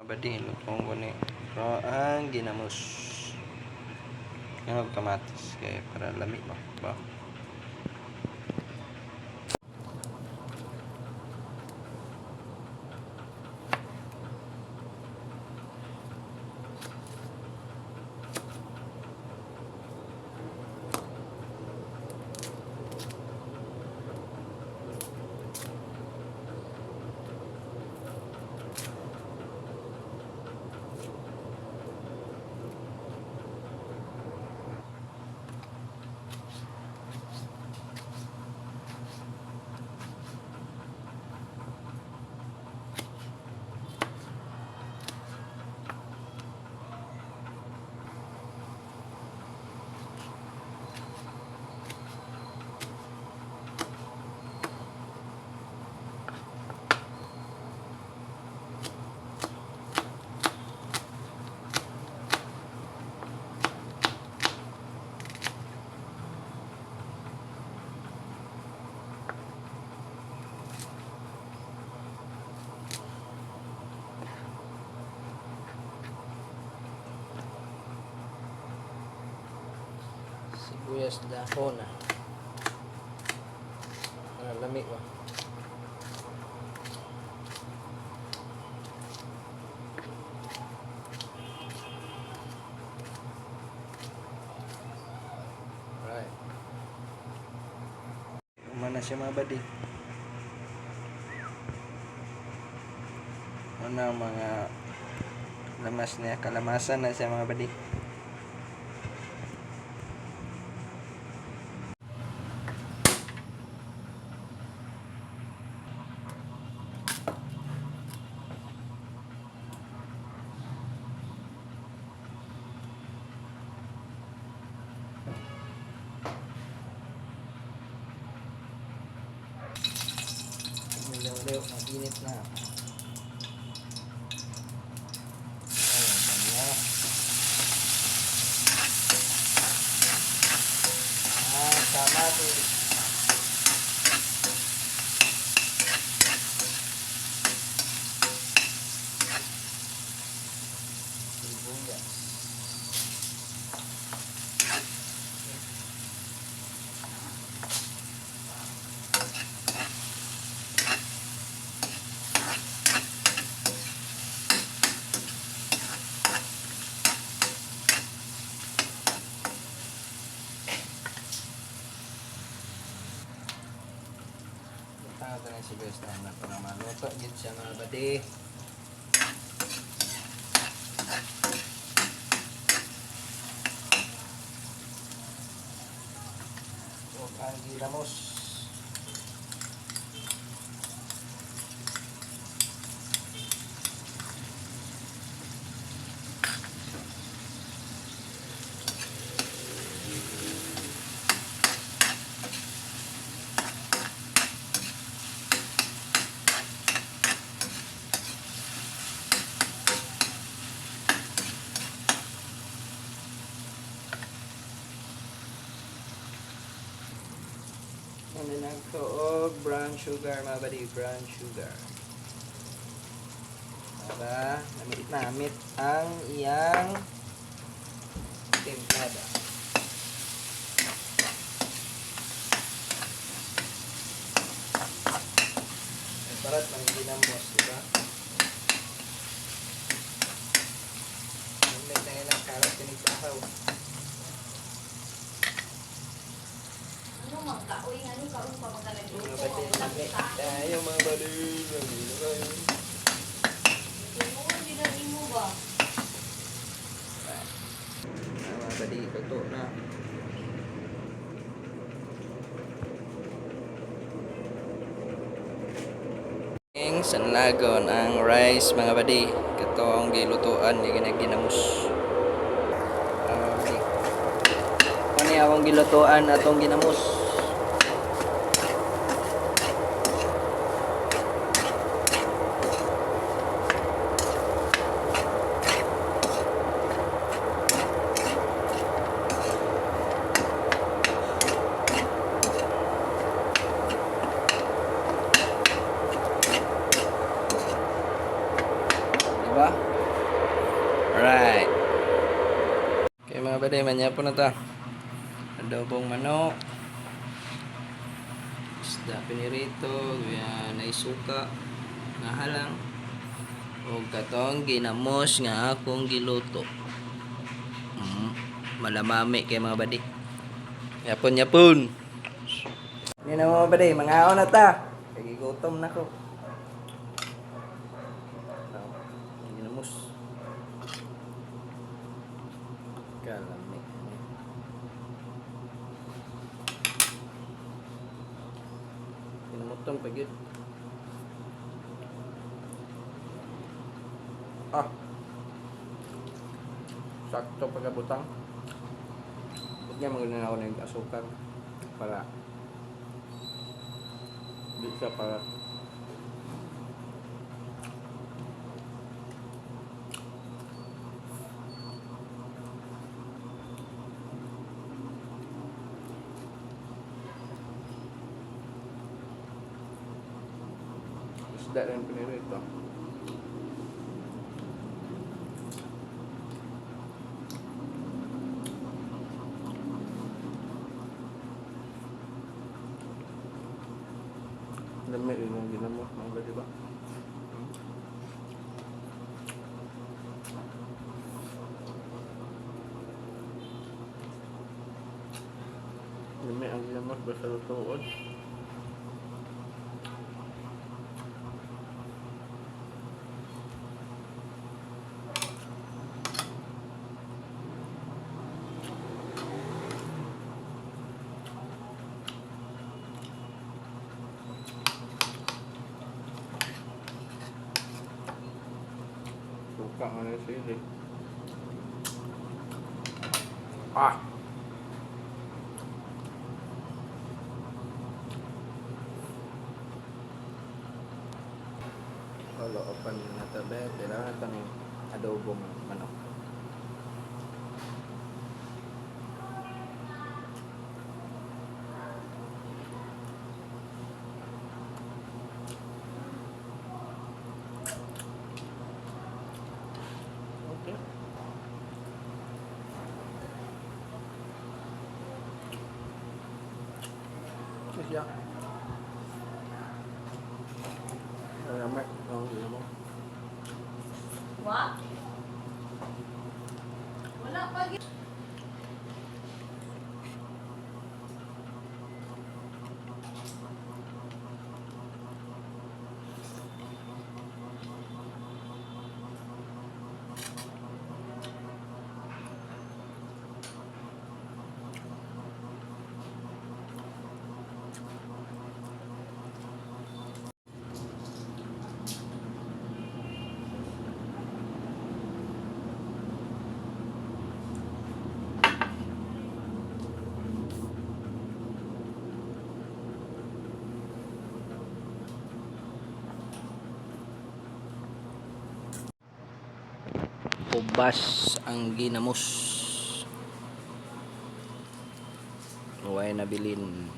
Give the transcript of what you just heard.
Badi, lutong ko ni. Pero ang ginamos. Yan og kamatis kay para lami ba? Ba? Sibuyas dahon na. Para lami ba? Right. Umana siya, mga badi. Una ang mga lamas niya, kalamasan na siya, mga badi. Liw-liw, mag-init na. Ayan, kanya. Ah, kamatis. Sibuyas. Butang ito ng sibuyas na para maluto. Gid siya, mga badi. Huwag ang ginamos. And then og brown sugar, mga badi, brown sugar. Para namit ang iyang timplada. Ay, parat man ginamos, di ba? Namit na yun ang karat kinig ahaw. Ano magkaoy nga ni karon pa Mga magkalagluto. badi, namit tayo, mga badi. Namit na kayo. Tinuod di na nimo ba? Ah, mga badi, luto na. Ing sanlagon ang rice, mga badi, katong gilutuan ni ginaginamos. Ah, okay. Ano akong gilutuan atong ginamos. Diba? Pwede man po na ta. Adobong manok. Isda pinirito, yan naisuka, nga halang. O katong ginamos nga akong giluto. Malamami kay mga badi. Yapon yapon. Ni na mga badi, mangaon na ta. Kay gigutom na ko. Oh, ginamos. Kalami. Pinamutong pa gyud. Ah. Sakto pagkabutang. Ba't nga maganda na ako ng asukar para di siya para isda rin pinirito. Dami rin ang ginamos mga ba, diba? Dami ang ginamos basta lutuon. Suka nga na yung sili. Ah! Wala, open na tabi. Kailangan ito ng adobong manok. Okay. Siya. Salamat. Ang mo. Wa? Wala pa gyud. Ubas ang ginamos. Huwag nabilin.